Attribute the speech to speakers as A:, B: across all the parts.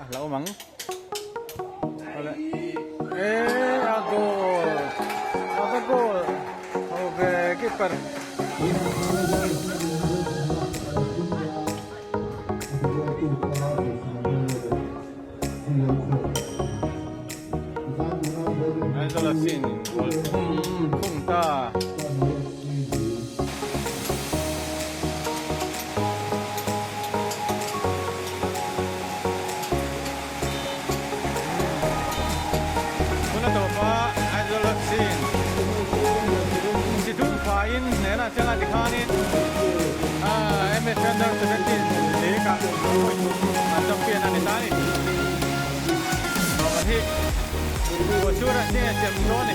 A: a hlauhawm ang. Awle eh a goal a va goal ho ve keeper. Aizawl a sin goal thum thung ta. Hun a tawp a, Aizawl FC in si thum faiin hnena changa tikhanin MS Under 17 League ah vawi thum an champion a ni ta a ni. Lawmman hi Kawchhura hnenah chem dawn a ni.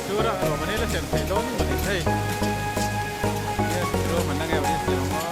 A: Chura rawh mani la sem thei dawn mani hei yes rawh man ange mani siam a.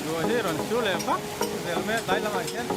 A: Ruah hi rawn sur leh vak zel mai a tlai lamah hian.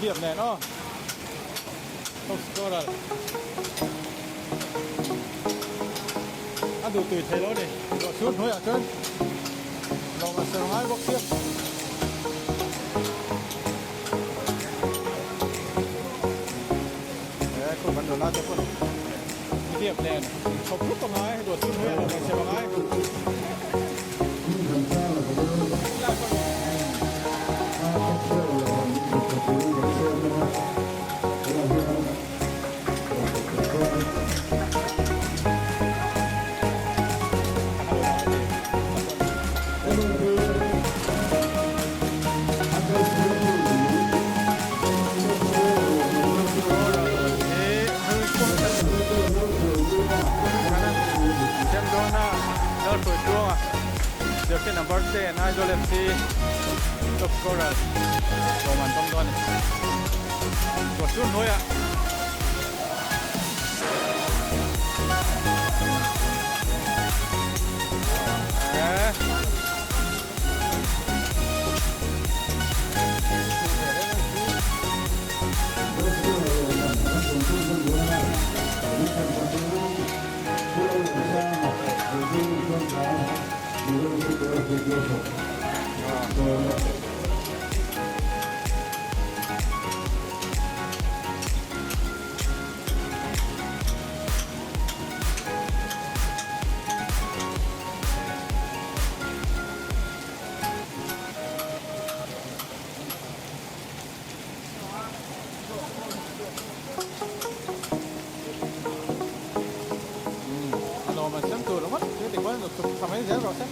A: nihliap nen aw top scorer a duh tui thei lo a ni ruah sur hnuaiah chuan lawng a ser ngai bawk sia. He khu kan nula te pawn nihliap nen chhawp hlup a ngai ruah sur hnuaiah lawng a ser a ngai. Jersey number 10 Aizawl FC top scorer lawm an dawng dawn a ni. Ruahsur hnuaiah A lawm an sem tur ringawt chu tikhuan an chhuk tha mai zel rawh se.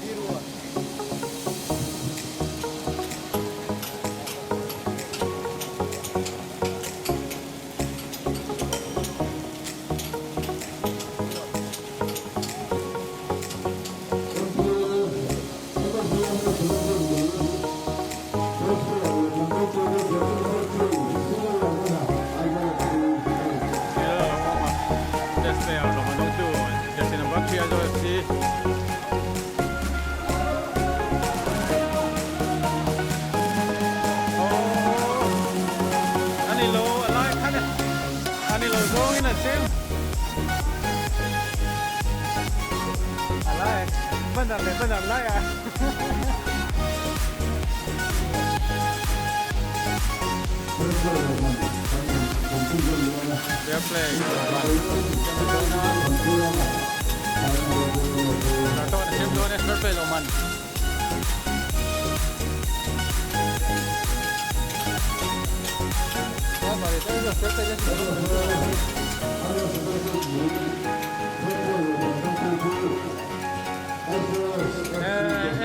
A: Fair play Fair play lo man.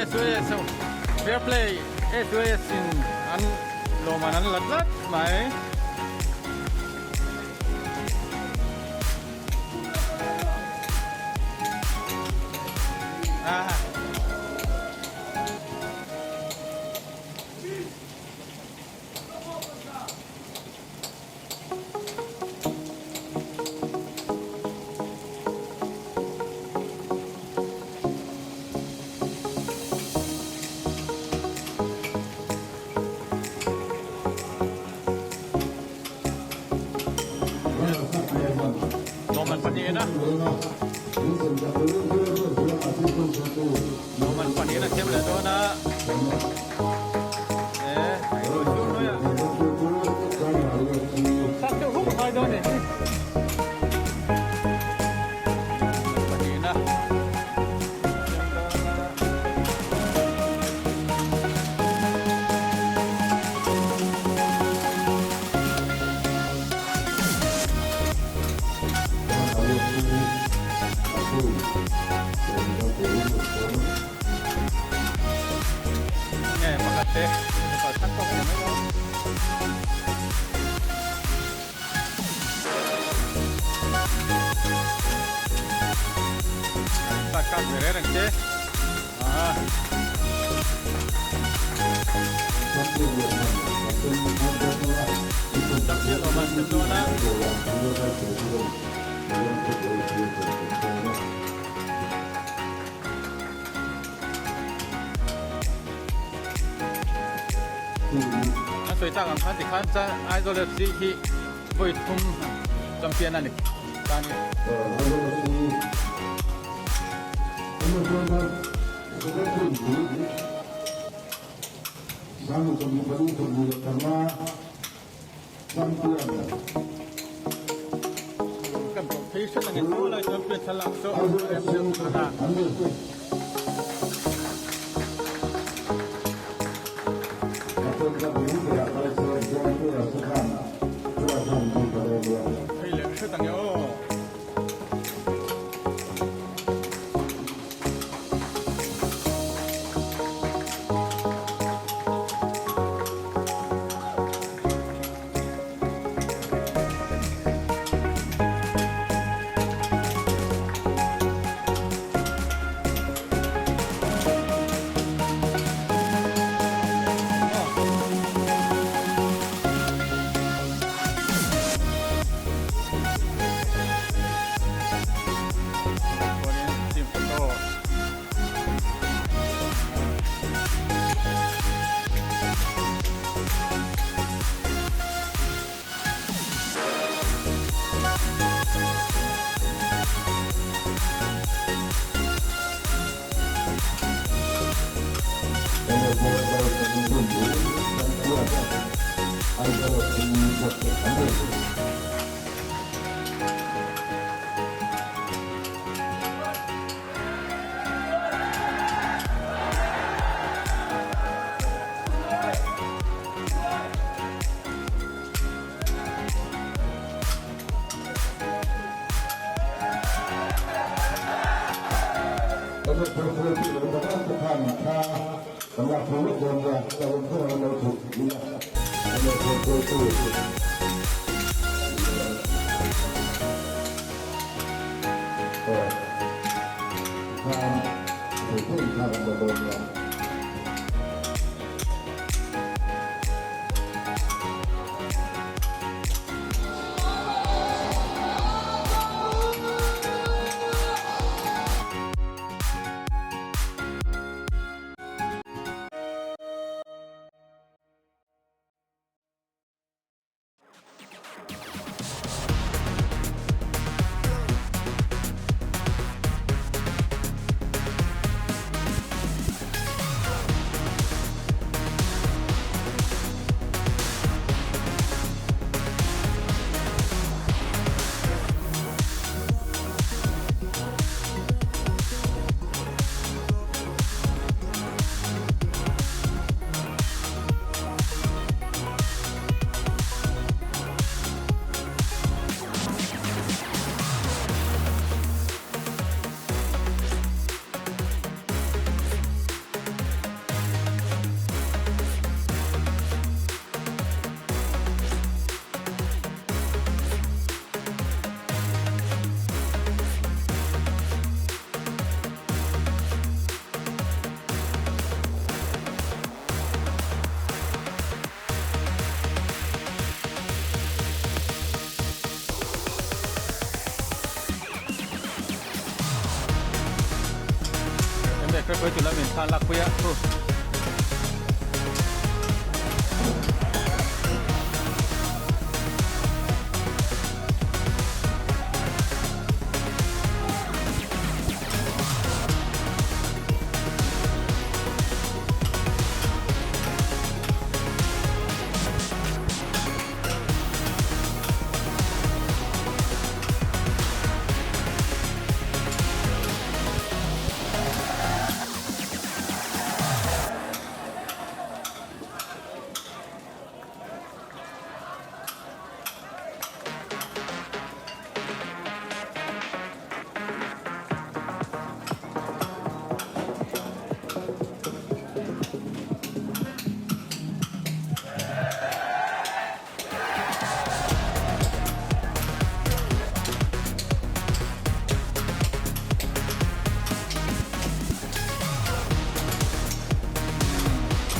A: SOS Fair play SOS in an lawmman an la tlat mai. Lawmman pahnihna Lawmman pahnihna siam leh dawn a Nge pakhat te kal thak tawk ni mai lo. Tak kak ve reng reng che. Ah. Tak chiah lo man sem dawn a. sawi tak ang khan tikhan chuan Aizawl FC hi vawi thum champion a ni ta a ni. Kan pawh phei hret ang e tho lai champion thlalak chu em deuh a. Phei leh hret ang e aw.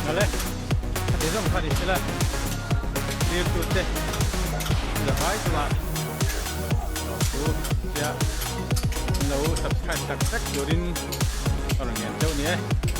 A: Awle a ti zawng kha ni sela tir tu te la vai chungah chu tia an lo subscribe tak vek turin a rawn ngen deuh ni e.